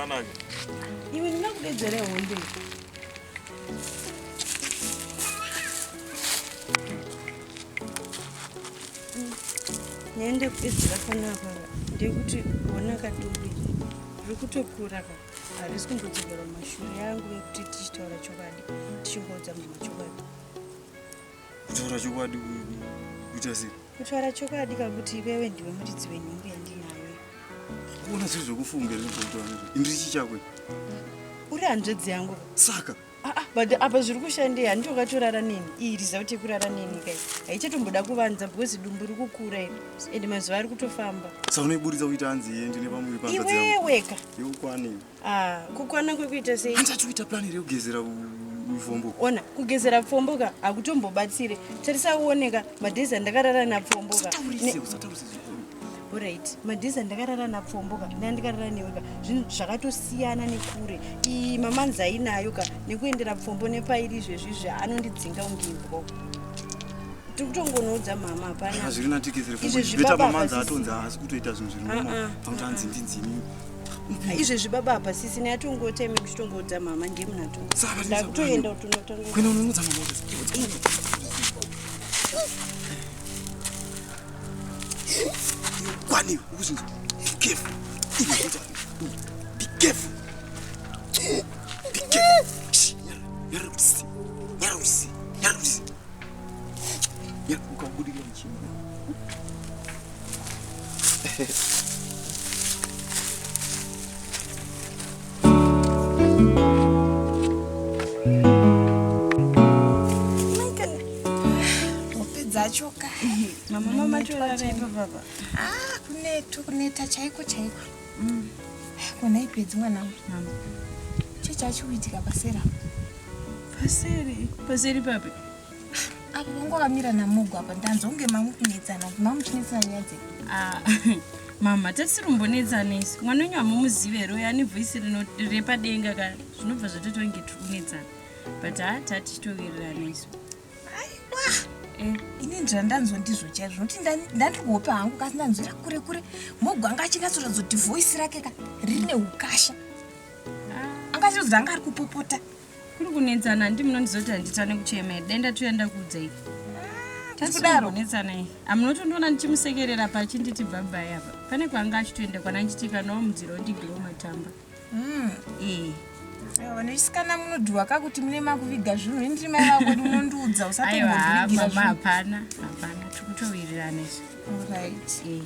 Panaka. Iwe ndinakudedzera honde. Nyaya ndekudedzera panapa ndeyekuti ona kadumbu iri riri kutokura ka harisi kumbodzokera mumashure yangu yekuti tichitaura chokwadi tichingoudza mama chokwadi. Kutaura chokwadi kuita sei? Kutaura chokwadi kakuti iwewe ndiwe muridzi wenhumbu yandinayo. Kuona zviri zvekufunga here zvekutaura izvo? Indiri chii chako? Uri hanzvadzi yangu. Saka Ah, ah, but apa zviri kushandei handiti wakatorara neni iyi result yekurara neni kai haichatomboda kuvanza because dumbu riri kukura iri ende mazuva ari kutofamba. Saka unoiburitsa kuita hanzi iye ndine pamuviri panzvadzi yangu. Iweweka. Yekukwana. Ah, kukwana kwekuita sei? Handati kuita plan here yekugezera pfombo? Ona, kugezera pfombo ka hakutombobatsire. Tarisa uone ka madhezi andakarara napfombo ka. Usataurise, usataurise zvikuru. Alright, madhezi andakarara napfombo ka neandikarara newe ka zvinhu zvakatosiyana nekure. Iyi mamanzi ainayo ka nekuendera pfombo nepairi izvezvi izvi anondidzinga kunge imbwa. Tiri kutongonoudza mama hapana. Hazviri natigezere pfombo. Izvezvi Beta baba mamanzi hapasisi. atonzi haasi kutoita zvinhu zviri normal. Ah, ah, Pakuti hanzi ndinzini. Izvezvi baba apa sisi neatongoita imi kuchitongoudza mama ndiye munhu atongo. Ndakutoenda kuti unotanga. Kuenda unoudza mama kuti. Kwani ukuzinza. Be careful. Be careful. Be careful. Nyarusi. Nyarusi. Nyarusi. Ukabudirira muchini. Hope dzacho ka. Mama mama torara ipapa. Ah, kuneta kuneta chaiko chaiko. Mm. Kona ipedzi mwana wangu. Mama. Chii chachi kuitika pasera? Paseri, paseri papi? Apo vanga vamira namugo apa ndanzwa kunge mamukunetsana, mamuchinetsana nyaya dzei? Ah, mama tatisiri kumbonetsana isu. Mwana wenyu hamumuzivi here uyo ane voice rino repadenga ka zvinobva zvatoita kunge tiri kunetsana. But ha tatichitowirirana isu. Aiwa. Ini ndanzwa ndizvo chaizvo nokuti ndandiri kuhope hangu kasi ndanzwira kure kure mogo anga achinatsoratidza kuti voice rake ka rine ukasha. Anga achiratidza anga ari kupopota. Kuri kunetsana handi munondizoti handitane kuchema here dai ndatouya ndakuudzai. Kudaro. Tasinetsana iyi. Amunotondiona ndichimusekerera pa achinditi bye apa. Pane kwanga achitoenda kwana achiti kana wamudzira undigiro matamba. Eh. Aiwa, vanoisikana munodhuwa ka kuti mune makuviga zvinhu ini ndiri mai vako ndi unondiudza Aiwa usatombondivigira mama zvinhu. hapana hapana tiri kutowirirana isu. Alright. Eh.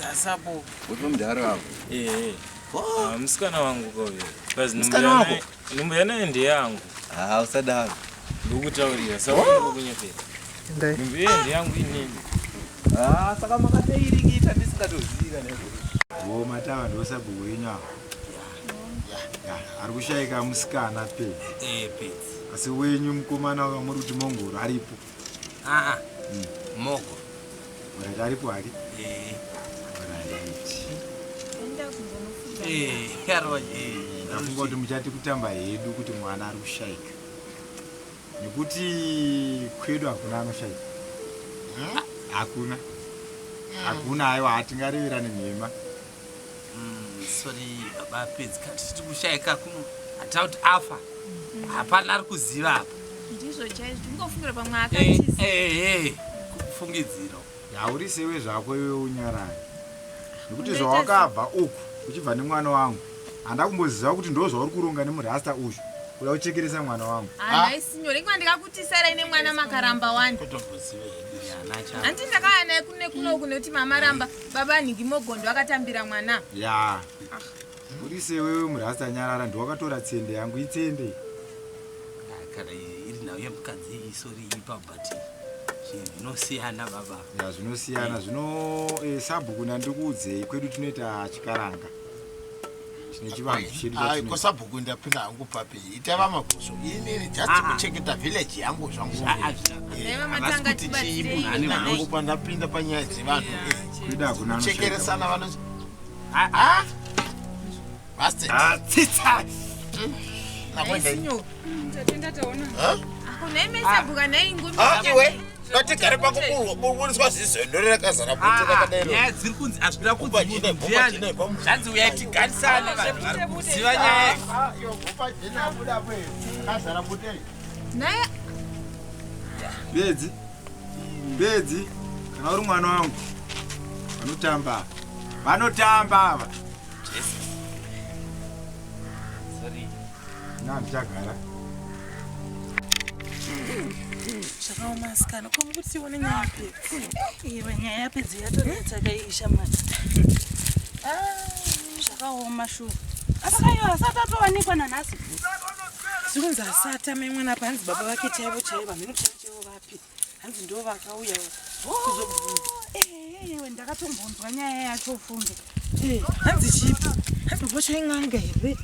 pazasi apo. Uri pamudhara apo. Ehe. Ah, musikana wangu kauyo. Because Musikana wako? Nhumbu yanayo ndeyangu. Ah, usadaro. Ndikutaurira saka ndikukunyepera. Nhumbu iyoyo ndeyangu inini. Ah, saka makatoirikita ndisingatozivi kana izvozvo. Wo matava ndosabhuku wenyu ava. Ya, ari kushaika musikana pedzi. Eh, pedzi. Asi wenyu mukomana wamuri kuti mongoro aripo. Ah, ah. Mogo. Alright, aripo hake. Eh. Alright. Eh, yarwa eh. Ndafunga kuti muchati kutamba hedu kuti mwana ari kushaika. Nekuti kwedu hakuna anoshaika. Hakuna. Hakuna aiwa hatingareverane nhema. Sorry baba pedzi kati tiri kushaika kuno. Hata kuti afa. Hapana ari kuziva apa. Ndizvo chaizvo, tingofungira pamwe Eh, akatiza. eh, eh. Kufungidzira. Hauri sewe zvako iwe unyarare. Nekuti Ungaita zvawakabva uku uchibva nemwana wangu. Handa kumboziva kuti ndo zvauri kuronga nemurasta uyu. Kuda kuchekeresa mwana wangu. Haisi nyore inga ndikakutisarai nemwana makaramba wani. Kutomboziva hedu yana cha. Hanti ndakauya naye kune kunoku nekuti mama ramba baba nhingi mogondo akatambira mwana. Ya. Uri sewewe murasta nyarara ndiwakatora tsende yangu itsende. Ah, Kana iri nhau yemukadzi iyi sorry ipa but zvinosiyana baba. Ya zvinosiyana zvino eh, sabhuku ndandikuudzei kwedu tinoita chikaranga. Tine chivanhu chedu Ai, chatinoita. kwasabhuku ndapinda hangu papi itava mabhuso inini just Ah, ah. kuchengeta village yangu zvangu Ah, ah, Dai Havasi vamatanga kuti chii munhu tibatsirei. ane hangu pandapinda panyaya dzevanhu Kwedu hakuna anoshaika. kuchekeresana vano Ah, ah. bastard Ah, tsitsa. nakwenda Haisi nyore. Tatenda taona. Hakuna ime sabhuka naye ingumi. Ah, iwe ngatigare pakuburiswa zizondo rakazara bute rakadero nyaya dziri kunzi hazvina kunzi Bhupa jina, munhu bhupa ndiani. jina, bhupa- Zvanzi uyai tigarisane vanhu vari kuziva nyaya. Ah, iyo bhupa jina abuda apo iyo, rakazara bute Naye Bedzi. Bedzi. Kana uri mwana wangu. Vanotamba. Vanotamba ava. Sorry. Na ndichagara. Zvakaoma asikana, ko mukuti tione nyaya yapedzi. Iwe nyaya yapedzi yatonetsa kaisha mani. Zvakaoma shuwa. Asi kaiyo asati atowanikwa nanhasi. Zvikunzi asati amai mwana apa hanzi baba vake chaivo chaivo hameno chaivo chaivo vapi. Hanzi ndo vakauya kuzobvunza. Ewe ndakatombonzwa nyaya yacho ufunge. Eh, hanzi chipi? Hanzi baba vacho in'anga here?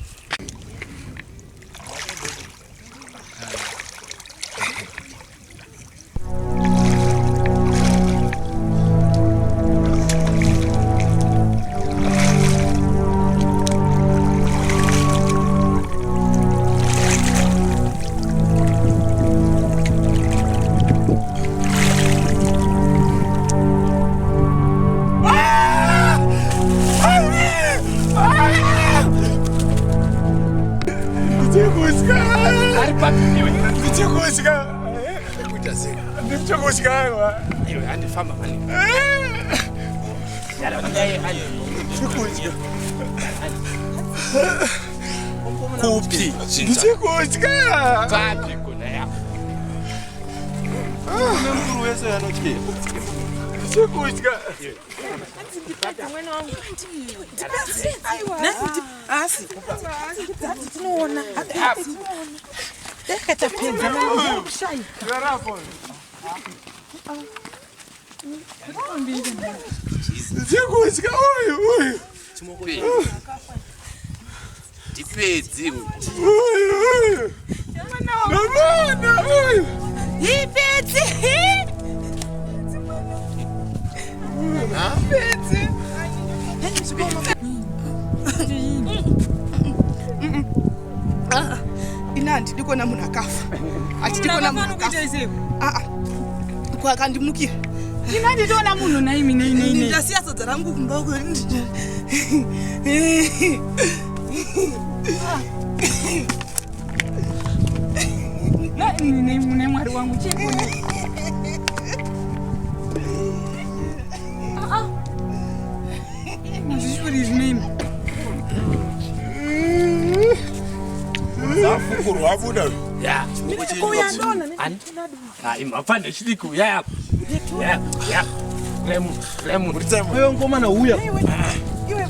Iwe handifamba mani. Kupi? Ndichikutya. Papi kona yako. Mukuru wese anotyei. Ndichikutya. mwana wangu. Nhasi asi hati tinoona hati tinoona. Dai katapedza mwana kushaika. Ndichikutya uyu uyu. Ndipedzi. Uyu uyu. Namana uyu. Ipedzi. Ini handidi kuona munhu akafa. Hatidi kuona munhu akafa. Ah, ah. Ko akandimukira. Ini handitoona munhu naimi nei nei nei. Ndasiya sadza rangu kumba uko. Nei nei mwari wangu chii? Ah ah. Mazvishuri izvi neimi. zafukurwa abuda Ya, Kuuya ndona. Ani? Ah, imapfana chidiki uya yako. Ya, ya. Iwe mukomana uya. Iwe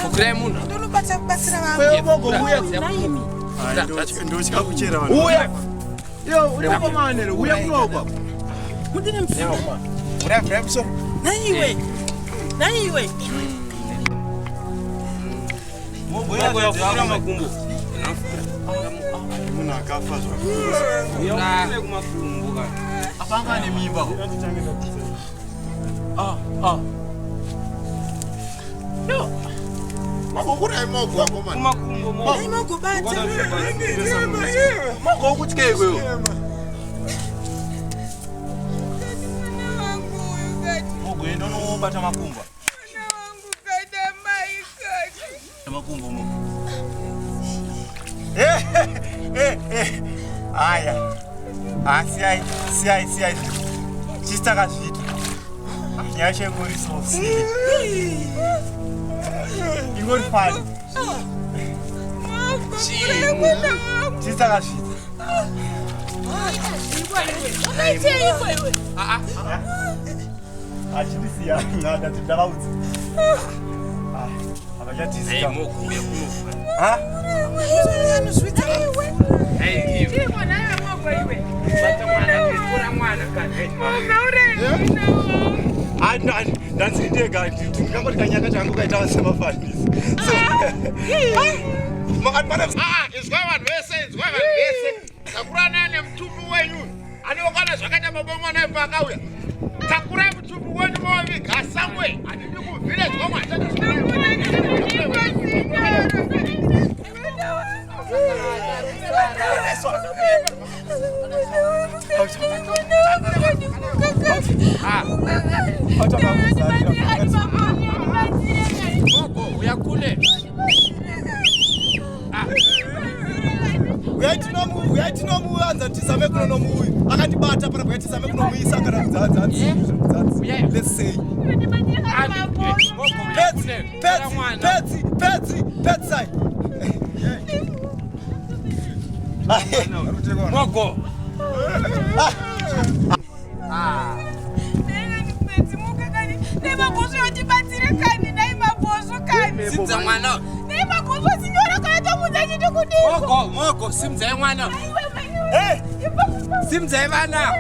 Fukurai munhu. Ndinobatsa kubatsira Iwe mogo uya. Naimi. Ndotya kuchera vanhu. Uya. Iwe uri mukomana here? Uya kunokwa. Mudine mfura. Vhurai vhurai musoro. Naiwe. Naiwe. Mogo yafukura makumbo. Munhu akafa Uyafukure kumakumbo ka. Apanga ane mimba. Ah ah. No. Magokurai mogo akomana. Kumakumbo mogo. Nai mogo bata. Mogo ukutyei iwewe. Mogo enda unobata makumbo. Makumbo mogo. Aya. Ah, siyai, siyai, siyai. Chisi takazviita. Nyaya yacho ingori so silly. Ingori funny. Chisi takazviita. Achindisiya ndati ndavaudza. Ah, havachatisiya. Mogo uya kuno. Ha? Hey, iwe. Bata mwana, tora mwana kani. Ndanzi ndega ndingangoti kanyaka changu kaita semafanisi. So makati mana Ah, izwai vanhu vese, izwai vanhu vese. Takuranai nemutumbi wenyu. Anokwana zvakaita baba mwana ipo akauya. Takurai mutumbi wenyu moviga somewhere. Handidi kuvillage kwamwe Mogo uyakule. Uyai tinomuanza tizame kunonomuuyu. Akandibata panapa uyai tizame kunomuisa kana kudzadza hanzi. Let's say. Mogo Petsi, uyakule. Petsi, Petsi, Petsi, Petsi. Mogo. Nei mabhosvo yotibatsire kani nai mabhosvo kani Simudza mwana. nei mabhosvo sinyora kana tomudza chiti kudii Mogo, mogo, simudzai mwana. Simudzai vana.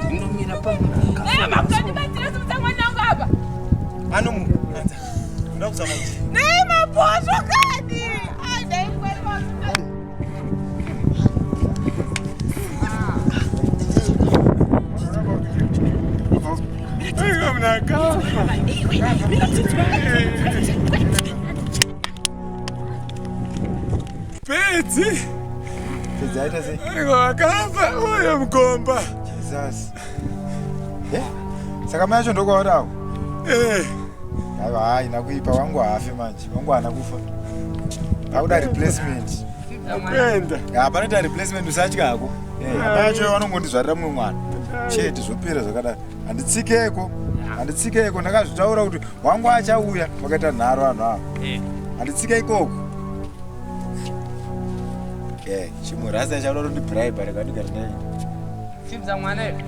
Ndinomira pamunhu nei mabhosvo yotibatsire simudza mwana wangu apa anomu. Ndoda kuzama kuti nei mabhosvo kani Ai, dai Mwari wangu. Pedzi. Pedzi aita sei? Wakafa uyo mugomba. Jesus. Eh? Saka mai acho ndokwawadawo? Eh. Aiwa haina kuipa wangu haafe manje. Wangu haana kufa. Pakuda replacement. Kuenda. Ya panoita replacement usatya hako. Eh, mai acho vanongondizvarira mumwe mwana. Chete zvopera zvakadaro. Handitsikeko. Handitsikeko ndakazvitaura kuti wangu achauya vakaita nharo vanhu ava. Handitsike ikoko. Eh, chimurasa chauda kutondibhiraibha rega ndigare naye. Simudza mwana. iwe.